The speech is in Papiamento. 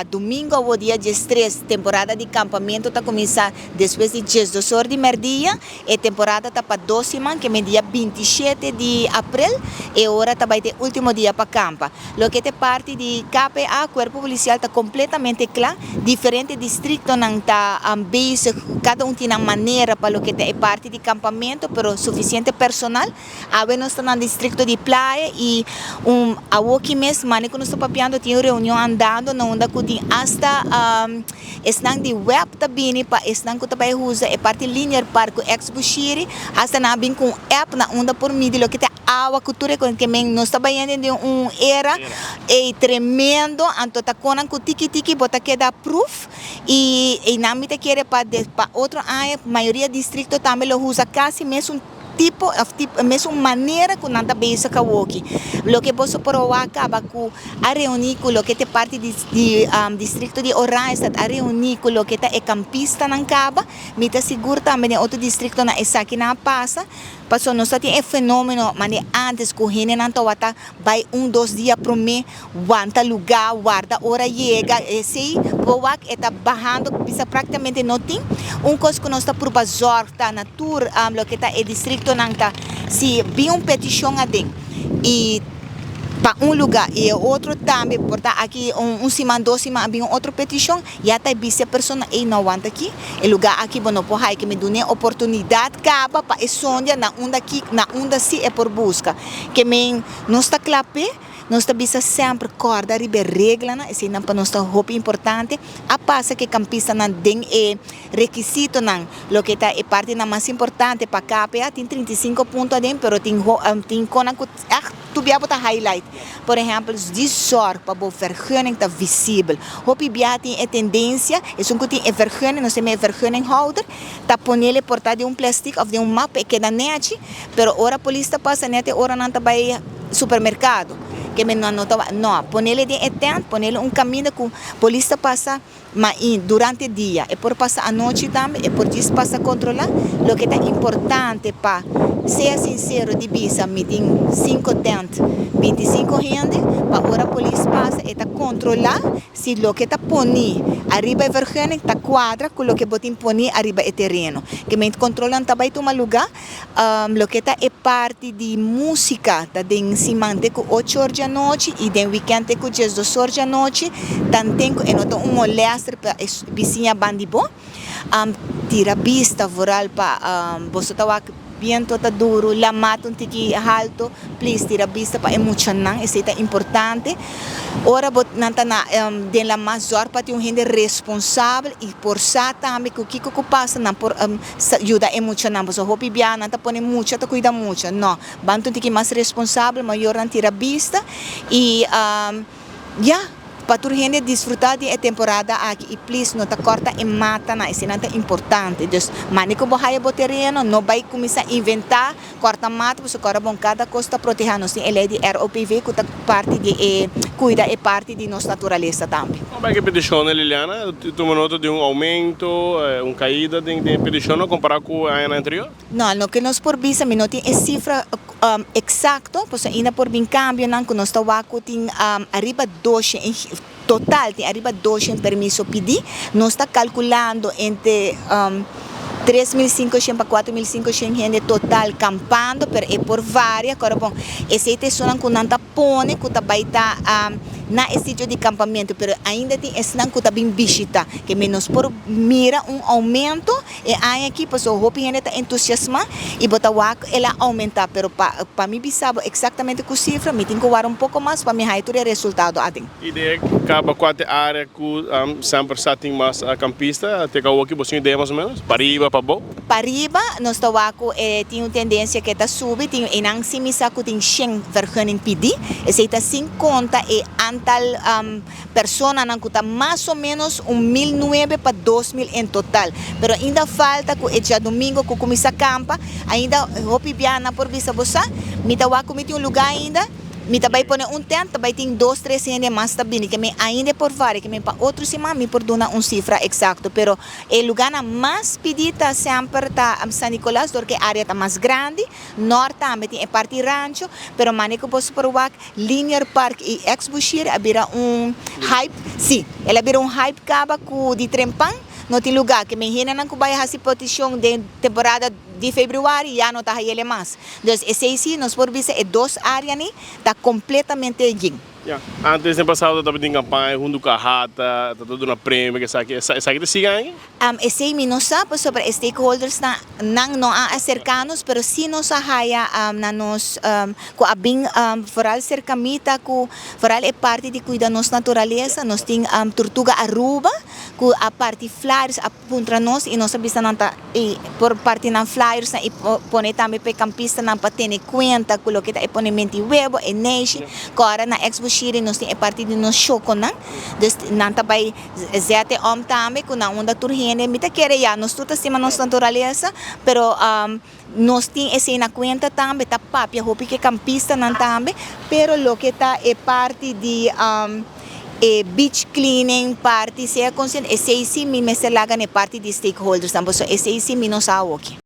Domingo awo dia 13, temporada di campamento ta cuminsa despues di 12 or di merdia. E temporada ta pa 2 siman, cu ta dia 27 di april, e ora tambe e ultimo dia pa campa. Loke ta parti di KPA, Cuerpo Policial ta completamente cla, diferente districtonan ta bezig, cada un tin un manera pa loke ta parti di campamento, pero suficiente personal. Awe nos ta den districto di Playa y awoki mes, manera cu nos ta papiando, tin un reunion andando, na unda cu tin hasta esnan di web ta bini pa esnan cu ta bay usa e parti Linear Park ex Bushiri, hasta nan bin cu app na unda por midi loke ta awa cu tur cu men nos ta bayendo den un era e tremendo, anto ta conan cu tiki tiki bo ta keda proof y nan mi ta kere pa otro aña mayoria districto tambe lo usa casi mesun tipo of tipo mesmo manera cu nan ta bezig awoki. Loke boso por a caba cu a reuni cu loke ta parti di districto di Oranjestad, a reuni cu loke ta e campistanan caba, mi ta sigur tambe den otro districtonan esaki nan a pasa, paso nos tin e fenomeno mane antes cu hendenan tawata bay un 2 dia prome, wanta lugar, warda ora yega, esey bo wak e ta bahando, bisa practicamente no tin. Un cos cu nos ta purba zorg ta na tur loke ta e districtonan ta si bin un peticion aden y pa un lugar y e otro tambe por ta aki un siman, 2 siman bin un otro peticion, ya ta bisa e persona ey no wanta aki, e lugar aki bo no por haya, cu mi duna oportunidad caba pa e sondia na unda aki, na unda si e por busca. Cu men nos ta cla p'e, nos ta bisa semper corda riba reglanan, eseynan pa nos ta hopi importante. A pasa cu campistanan den e requisitonan, loke ta e partinan mas importante pa KPA, tin 35 punto aden, pero tin conan cu echt tur bia bo ta highlight. Por ehempel, di zorg pa bo vergunning ta visibel. Hopi bia tin e tendencia, esun cu tin e vergunning, nos tin e vergunninghouder, ta ponele por ta di un plastic of di un map e keda nechi, pero ora polis ta pasa net e ora nan ta bay supermercado. Cu men no no ta no, ponele den e tent, ponele un caminda cu polis ta pasa ma durante dia, e por pasa anochi tambe, e por djis pasa controla. Loke ta importante pa sea sincero di bisa mi tin 5 tent, 25 hende, pa ora polis pasa e ta controla si loke ta poni ariba e vergunning ta cuadra cu loke bo tin poni ariba e tereno. Cu men controla ta bay tuma lugar, loke ta e parti di musica ta den siman te cu 8 or di anochi y den weekend te cu 12 or di anochi, tanten cu e no ta un molester pa bisiña bandi bo. Tira bista vooral pa boso ta wak biento ta duro, lama ta un tiki halto, please tira bista pa e muchanan, esey ta importante. Ora bo nan ta na den lama, zorg pa tin un hende responsabel y por sa tambe cu kico cu pasa nan por yuda e muchanan. Pasobra hopi bia nan ta pone mucha ta cuida mucha. No, ban ta un tiki mas responsabel, mayornan tira bista y ya, pa tur hende disfruta di e temporada aki y please no ta corta e matanan, eseynan ta importante. Dus mane cu bo haya bo tereno, no bay cuminsa inventa corta mata, pasobra ora bon cada cos ta proteha. Nos tin e ley di ROPV cu ta parti di e cuida e parti di nos naturalesa tambe. Con e peticion, Liliana? Tuma nota di un aumento, un caida di peticion compara cu aña anterior? No, loke nos por bisa, mi no tin e cifra exacto, pasobra ainda por bin cambionan cu nos ta wak cu tin ariba 200 total, tin ariba 200 permiso pidi. Nos ta calculando entre 3.500 pa 4.500 hende total campando, pero e por varia. Awor bon, esey ta esunnan cu nan ta pone cu ta bay ta na e sitio di campamento, pero ainda tin esnan cu ta bin bishita, cu nos por mira un aumento e aña aki, pasobra hopi hende ta entusiasma y bo ta wak el a aumenta, pero pa mi bisa bo exactamente cu cifra, mi tin cu warda un poco mas pa mi haya tur e resultado aden. Idea caba cua ta e area cu semper sa tin mas campista, te cu bo tin idea mas o menos? Pariba, pabou? Pariba, nos ta wak cu tin un tendencia cu ta subi, tin einan si mi sa cu tin 100 vergunning pidi, esey ta sin conta e aantal personanan cu ta mas o menos un 1009 pa 2000 en total. Pero ainda falta cu e diadomingo cu cuminsa campa, ainda hopi bia nan por bisa bo sa, mi ta wak cu mi tin un lugar ainda. Mi ta bay pone un tent, ta bay tin dos, tres hende mas ta bini, ke men ainda por varia, ke men pa otro siman mi por duna un cifra exacto, pero e lugarnan mas pidi ta semper ta San Nicolas, door cu e area ta mas grandi. Noord tambe tin e parti Rancho, pero mane cu bo por wak Linear Park y ex Bushiri a bira un hype, si, el a bira un hype caba cu di trempan no tin lugar, ke men hendenan cu bay haci peticion den temporada di februari ya no ta hayele mas. Dus esey si nos por bisa e dos area ni ta completamente yen. Ya. Antes den pasado tabatin campaña hunto cu AHATA, ta duna premio, esaki, esaki ta sigui ainda? Esey mi no sa, pasobra e stakeholders nan, nan no a acerca nos, pero si nos a haya na nos cu a bin vooral cerca mi ta cu vooral e parti di cuida nos naturaleza, nos tin Tortuga Aruba cu a parti flyers, a puntra nos y nos a bisa nan ta y por parti nan flyers nan y pone tambe pa e campistanan pa tene cuenta cu loke ta e ponemento di webo, e neishi, cu ora na ex Bushiri nos tin e parti di nos shoconan, dus nan ta bay zet e om tambe cu nan unda tur hende, mi ta kere ya, nos tur ta stima nos naturaleza, pero nos tin esey na cuenta tambe, ta papia hopi cu e campistanan tambe, pero loke ta e parti di e beach cleaning, parti sea consciente, esey si mi mester laga na e parti di stakeholders nan, pasobra esey si mi no sa awoki.